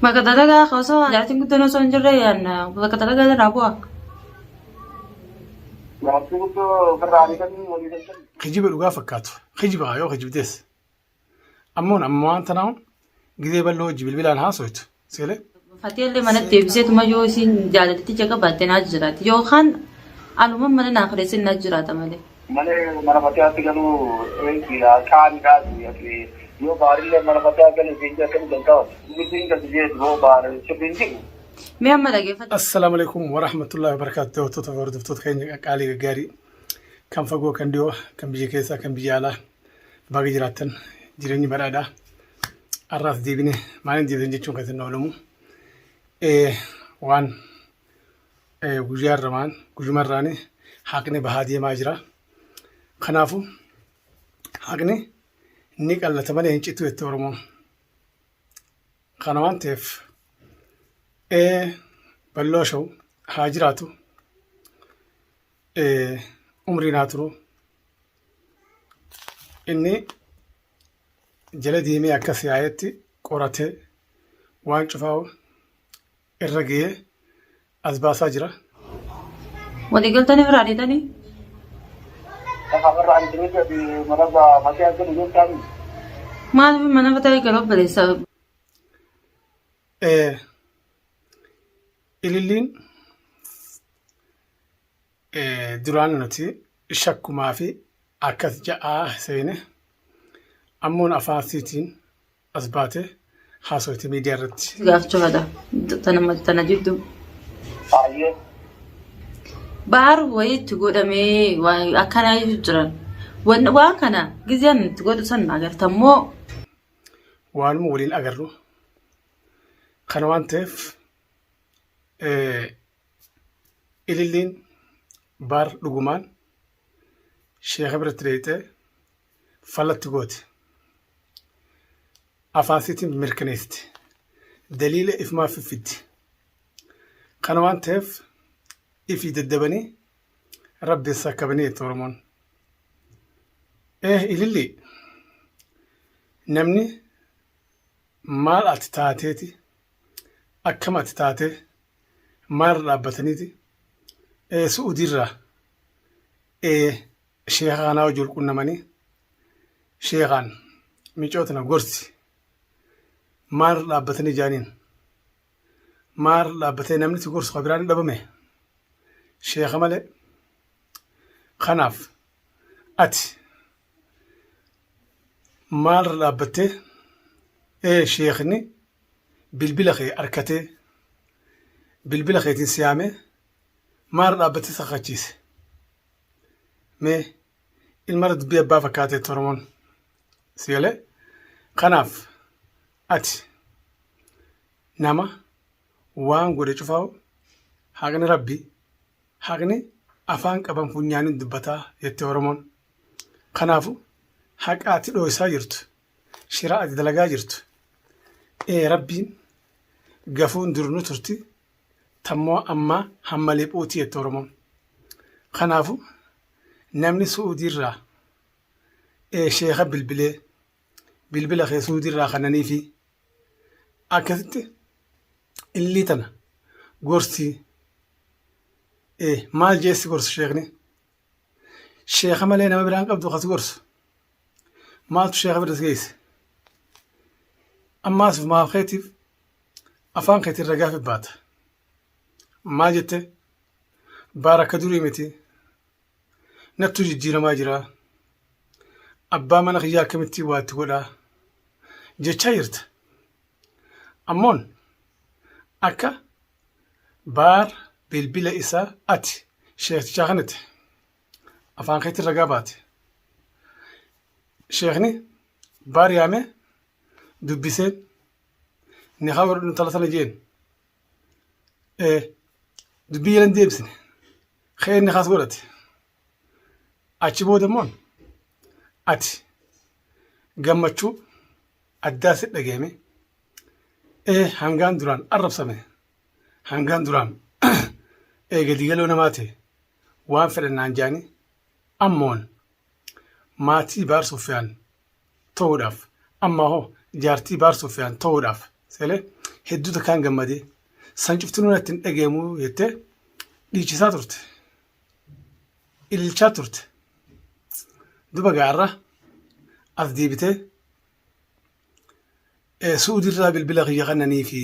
Bakka dalagaa osoo jaartiin guddoon osoo hin jirre bakka dalagaa irraa bu'a. Jaartii guddoo ofirraa ariitanii walii galtanii. Kijiba dhugaa fakkaatu. Kijiba yoo kijibdees. Ammoon amma waan tanaa gizee bal'oo hojii bilbilaan haasoytu. Seelee. Fatiyallee manatti deebiseetuma yoo isiin jaalalticha qabaatte naa jiraatti yookaan aluma mana naa kireessin naa jiraata malee. Malee mana fatiyaatti galuu eegiidha qaaniidhaati ati yoo baarillee mana fatiyaa galee siin jee akkami galtaa inni siin galti jee boo baar sirriin jiru. Mee amma dhageeffadhu. Assalaamu alaikum warahmatullahi wabarakatuh. Daawwattoota fi hordoftoota keenya qaqqaalii gaggaarii kan fagoo kan dhiyoo kan biyya keessaa kan biyya alaa baga jiraattan jireenyi badhaadhaa. Har'aas deebine maaliin deebitan jechuun kan isin oolamu waan guyyaa irramaan guyyumarraan haqni bahaa deemaa jira. Kanaafuu haqni ni qallata malee hin citu jette Oromoon. Kana waan ta'eef bal'oo show haa jiraatu umriin haa turu inni jala deemee akka si'aayetti qoratee waan cufaa irra ga'ee as baasaa jira. Walii galtanii biraa dhiitanii? Lafa irraa ariitanii ati mana fatiyaa galu yoo taatu. Maaliif mana fataa galuu obboleessa? Ililliin duraan nuti shakkumaa fi akkas ja'aa seene ammoon afaan siitiin as baate haasoyti miidiyaa irratti. Gaafachuu fada. Tana tana jidduu. Baay'ee. Baar wayii itti godhamee waan akkanaa jiran. Waan kana gizeen itti godhu san agartammoo. Waanuma waliin agarru. Kana waan ta'eef ililliin baar dhugumaan sheeka biratti dheeyxee falatti goote. Afaan isiitiin mirkaneessite. Daliila ifumaa fiffiddi. Kana waan ta'eef ifii daddabanii rabbiin sakkabanii jette Oromoon. Ilillii namni maal ati taateeti akkam ati taatee maalirra dhaabbataniiti Su'udiirraa sheeka kanaa wajji wal qunnamanii sheekaan micoo tana gorsi maalirra dhaabbatanii jaaniin maalirra dhaabbatee namni si gorsu ka biraan hin dhabame sheeka malee kanaaf ati maalirra dhaabbattee sheekni bilbila kee arkatee bilbila keetiin si yaamee maalirra dhaabbattee si kakachiise mee ilmarra dubbii abbaa fakkaateetti Oromoon si galee kanaaf ati nama waan godhe cufaa'u haqni rabbi haqni afaan qaban funyaaniin dubbataa jette Oromoon kanaafu haqa ati dhooysaa jirtu shira ati dalagaa jirtu ee rabbiin gafuun dur nu turti tammoo ammaa hamma liphuuti jette Oromoon kanaafu namni Su'uudiirraa ee sheeka bilbilee bilbila kee Su'uudiirraa kananii fi akkasitti illii tana gorsii ee maal jeessi gorsu sheekni sheeka malee nama biraan qabdu kasi gorsu maaltu sheeka bira si geesse ammaas maaf keetiif afaan keetiin ragaa fi baata maal jette baar akka durii miti nattu jijjiiramaa jira abbaa mana kiyyaa akkamittiin waa itti godhaa jechaa jirta ammoon akka baar bilbila isaa ati sheektichaa kanatti afaan keetiin ragaa baate sheekni baar yaame dubbiseen ni haa godhadhu intala tana jeen dubbii jalan deebisne ka'ee inni kaas godhate achi booda immoo ati gammachuu addaa si dhagahame hangaan duraan arrabsame hangaan duraan gadi galoo namaa ta'e waan fedhan naan jaanii ammoon maatii Baar Sufyaan ta'uudhaaf amma hoo jaartii Baar Sufyaan ta'uudhaaf seelee Hedduu takkaan gammadee. San cuftinuu natti hin dhagayamu jettee dhiichisaa turte. Ililchaa turte. Duba gaarra as deebitee Su'uudirraa bilbila kiyya kannanii fi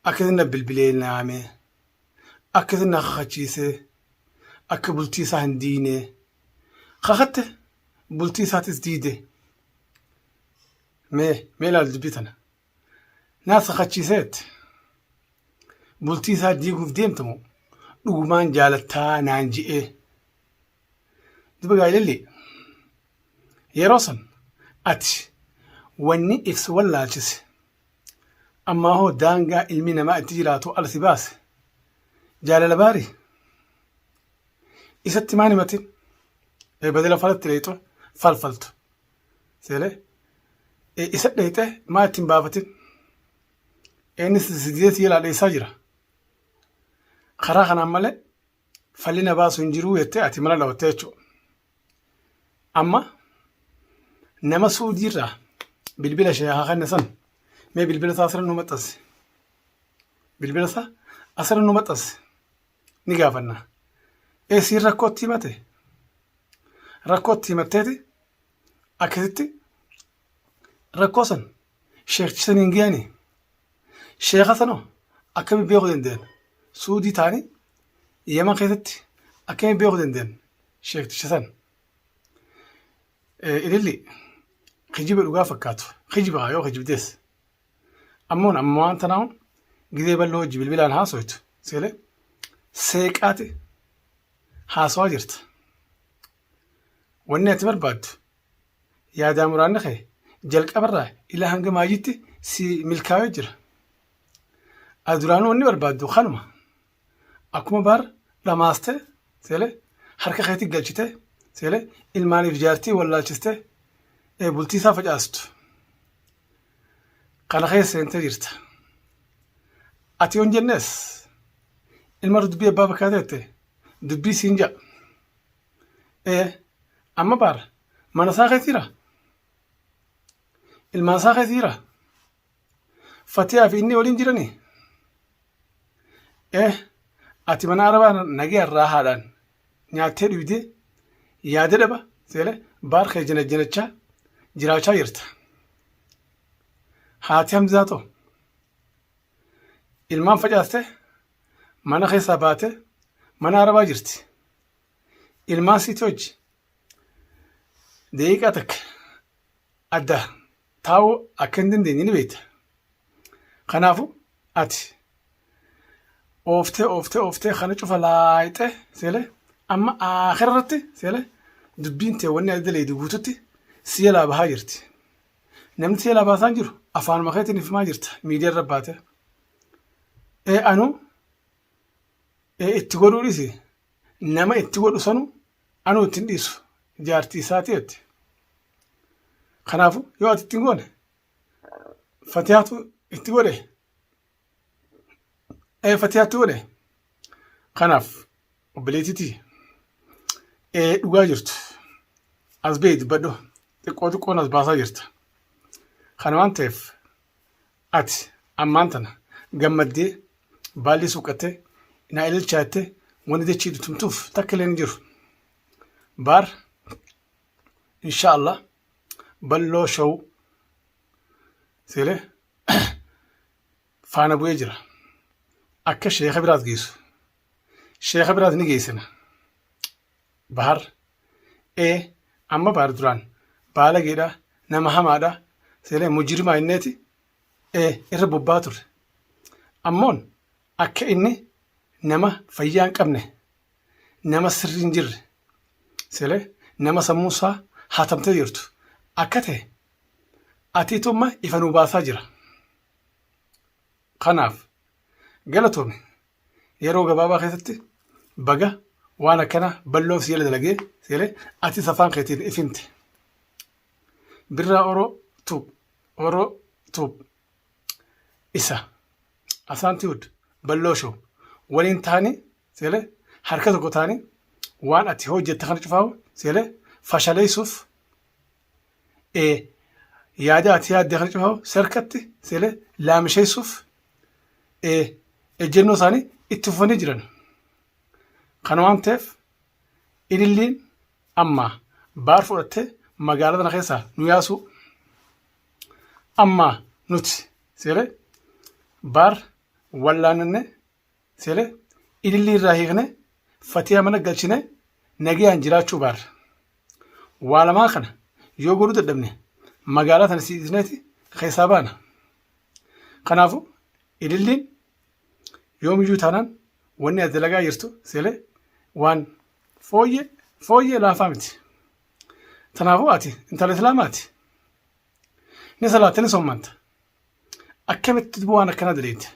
akkasiin na bilbilee naame akkasiin na kakachiisee akka bultii isaa hin diine kakatte bultii isaatis diide. Mee mee ilaali dubbii tana. Naas kakachiisee jette. Bultii isaa diiguuf deemta moo dhugumaan jaalattaa naan je'ee. Duba gaa ililli yeroo san ati wanni if si wallaalchise ammaa hoo daangaa ilmi namaa itti jiraatu ala si baase jaalala baari isatti maan himatin badala falatti dheexu falfaltu seelee isa dheexe maa itti hin baafatin inni si didee si jalaa dheessaa jira karaa kanaan malee falli na baasu hin jiruu jettee ati mala dhawattee jechuudha. Amma nama Suudiirraa bilbila ishee haa kenne san mee bilbila isaa asirra nu maxxansi. Bilbila isaa asirra nu maxxansi ni gaafanna. Eessiin rakkootti himate? Rakkootti himatteeti akkasitti rakkoo san sheekchi saniin gayanii Sheeka sanoo akkami beeku dandeen? Suudii taani Yemen keessatti akkami beeku dandeen sheekticha san? Ililli kijiba dhugaa fakkaatu kijiba yoo kijibdees ammoon amma waan tanaa gizee bal'oo hojii bilbilaan haasoytu seelee seeqaati haasawaa jirta. Wanni ati barbaaddu Yaadaa muraanni kee jalqabarraa ilaa hanga maayiitti si milkaa'ee jira. Ati duraanuu wanni barbaaddu kanuma. Akkuma baar dhamaastee seelee harka keetti galchitee seelee ilmaaniif jaartii wallaalchistee bultii isaa facaastu. Kana keessa seentee jirta. Ati yoon jennees ilma dubbii abbaa fakkaatee jette dubbii siin ja'a. Ee amma baar mana isaa keessa jira? Ilmaan isaa keessa jira? Fatiyaa fi inni waliin jiranii? Ee ati mana arabaa nagaya irraa haadhaan nyaattee dhugdee yaada dhaba seele baar kee janajjanachaa jiraachaa jirta. Haati Hamzaa too ilmaan facaaste mana keessaa baate mana arabaa jirti. Ilmaan siiti hojji daqiiqaa takka adda taa'uu akka hin dandeenye ni beekta. Kanaafuu ati ooftee ooftee ooftee kana cufa laayixee seelee amma aakhira irratti seelee dubbiin tee wanni ati daleeydu guututti si jalaa bahaa jirti. Namni si jalaa baasaan jiru afaanuma keetiin himaa jirta miidiyaa irra baatee. Ee anuu ee itti godhuu dhisi nama itti godhu sanu anuu itti hin dhiisu jaartii isaati jette. Kanaafuu yoo ati itti hin goone fatihaatu itti godhe ee fatihaatti godhe kanaaf obboleettiitii ee dhugaa jirtu as ba'e dubbadhu xiqqoo xiqqoon as baasaa jirta. Kana waan ta'eef Ati ammaan tana gammaddee baallii suuqqattee naa ililchaa jettee wanni dachii tumtuuf takka illee hin jiru. Baar insha Allah balloo show seelee faana bu'ee jira. Akka sheeka biraas geessu. Sheeka biraas ni geessina. Bahar ee amma bahar duraan baalageedha nama hamaadha seelee mujrimaa inneeti ee irra bobbaa turre ammoon akka inni nama fayyaa hin qabne nama sirrii hin jirre seelee nama sammuu isaa hatamtee jirtu akka ta'e atiitu amma ifa nuu baasaa jira kanaaf galatoomi Yeroo gabaabaa keessatti baga waan akkana bal'oon si jala dalagee seelee atis afaan keetiin if himte. Birraa Oro Tube Oro Tube isa Asaanti Hood Balloo Show waliin ta'anii seelee harka tokko ta'anii waan ati hojjette kana cufaawu seelee fashaleessuuf ee Yaada ati yaadde kana cufa sarkatti seelee laamisheessuuf ejjennoo isaanii itti fufanii jiran. Kana waan ta'eef ililliin amma baar fudhattee magaalaa tana keessaa nu yaasuu amma nuti seelee baar wallaananne seelee ilillii irraa hiikne fatiyaa mana galchine nagayaan jiraachuu baar. Waa lamaa kana yoo godhuu dadhabne magaalaa tana siisneeti keessaa baana. Kanaafuu ililliin yoomiyyuu taanaan wanni ati dalagaa jirtu seelee waan fooyyee fooyyee laafaa miti. Kanaafuu ati intala islaamaati. Ni salaatte ni soommanta. Akkamitti waan akkanaa daleeyte?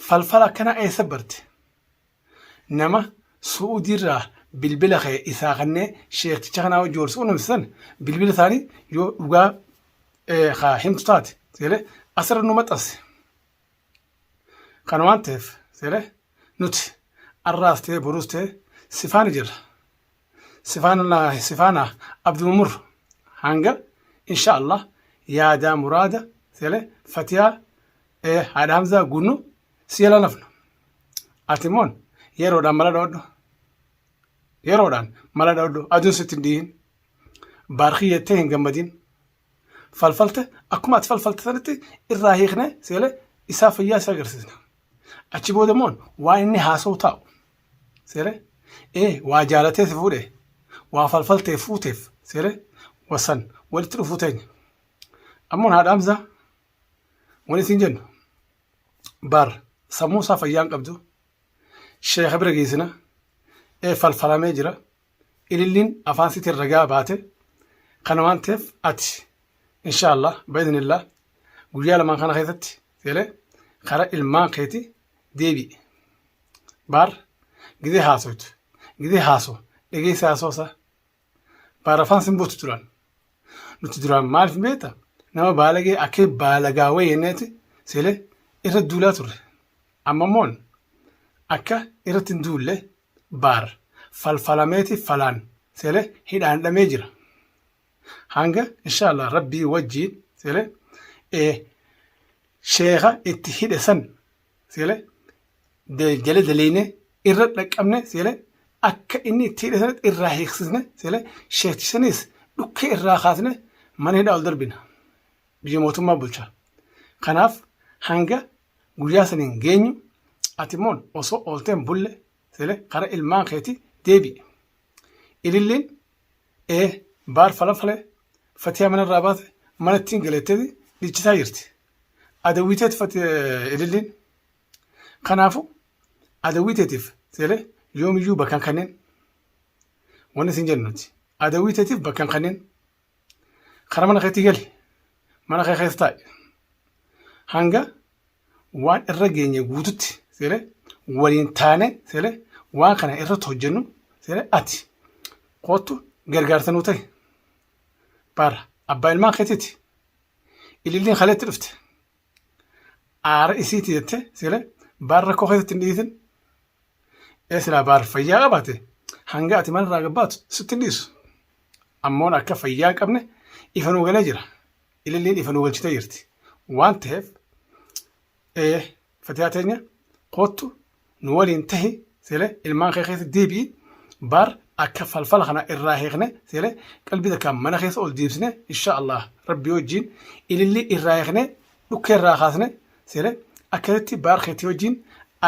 Falfala akkanaa eessa barte? Nama Su'uudiirraa bilbila kee isaa kannee sheekticha kanaa wajji wal quunnamsiisan bilbila isaanii yoo dhugaa haa himtu taate seelee asirra nu maxxansi. Kana waan ta'eef seelee nuti arraas ta'ee boruus ta'ee sifaana jirra. Sifaana sifaana Abdumamur hanga insha Allah yaadaa muraada seelee fatiyaa haadha Hamzaa gunnu si jala nafnu. Ati immoo yeroodhaan mala dhawadhu. Yeroodhaan mala dhawadhu aduun sitti hin dhiyin. Baarkii jettee hin gammadin. Falfalte akkuma ati falfalte sanitti irraa hiikne seelee isaa fayyaa isaa agarsiisna. Achi booda immoo waan inni haasa'u taa'u. Seelee waa jaalatee si fuudhe waa falfaltee fuuteef seelee wasan walitti dhufuu teenya. Ammoo haadha Hamzaa wani isin jennu baar sammuu isaa fayyaa hin qabdu sheeka bira geessina falfalamee jira ililliin afaan sitiin ragaa baate kana waan ta'eef ati insha Allah ba'iznillah guyyaa lamaan kana keessatti seelee karaa ilmaan keeti deebi'i baar gizee haasoytu gizee haasoo dhageessa haasoosaa Baar afaan sin buutu duraan. Nuti duraan maaliif beekta? Nama baalagee akkee baalagaa wayii jenneeti seelee irra duulaa turre. Amma immoo akka irratti hin duulle baar falfalameeti falaan seelee hidhaan dhamee jira. Hanga inshaallah rabbii wajjiin seelee sheeka itti hidhe san seelee jala daleeyne irra dhaqqabne seele akka inni itti hidhe sanatti irraa hiiksisne seele sheektisanis dhukkee irraa kaasne mana hidhaa ol darbina biyya mootummaa bulcha kanaaf hanga guyyaa saniin geenyu ati immoo osoo oolteen bulle seele kara ilmaan keeti deebi'i ililliin ee baar falafale fatiyaa manarraa baate mana ittiin galeetteeti dhiichisaa jirti adawwiiteeti ililliin Kanaafuu adawwii teetiif seele yoomiyyuu bakka hin kennin. Wanni isin jennu nuti adawwii teetiif bakka hin kennin. Karaa mana keetii gali. Mana kee keessa taa'i. Hanga waan irra geenye guututti seele waliin taane seele waan kana irratti hojjennu seele ati koottu gargaarsa nuu ta'i. Baara abbaa ilmaan keetiiti. Ililliin kaleetti dhufte. Aara isiiti jette sila baar rakkoo keessatti hin dhiisin. Ee silaa baar fayyaa qabaate hanga ati mana irraa gabbaatu sitti hin dhiisu. Ammoon akka fayyaa hin qabne ifa nuu galee jira. Ililliin ifa nuu galchitee jirti. Waan ta'eef ee fatiyaa teenya koottu nu waliin tahi sile ilmaan kee keessa deebi'i baar akka falfala kana irraa hiikne sile qalbii takkaan mana keessa ol deebisne insha Allah rabbi wajjiin ilillii irraa hiikne dhukkee irraa kaasne sile akkasitti baar keetii wajjiin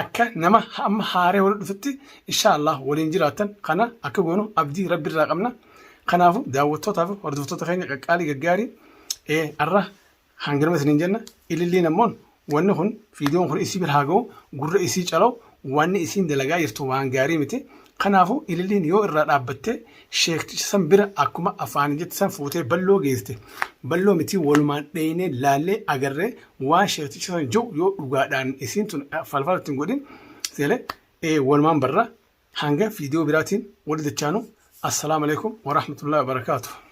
akka nama amma haaree wal dhufetti insha Allah waliin jiraattan kana akka goonu abdii rabbi irraa qabna kanaafu daawwattootaa fi hordoftoota keenya qaqqaalii gaggaarii ee arra Hanganuma isiniin jenna ililliin ammoon wanni kun viidiyoon kun isii bira haa ga'u gurra isii calaw wanni isiin dalagaa jirtu waan gaarii miti kanaafuu ililliin yoo irraa dhaabbattee sheekticha san bira akkuma afaanii jette san fuutee balloo geessite balloo miti walumaan dheeynee laallee agarree waan sheekticha san jiru yoo dhugaadhaan isiin tun falfala ittiin godhin seele walumaan barra hanga viidiyoo biraatiin wal dachaanu assalaamu alaikum warahmatullahi wabarakaatuh.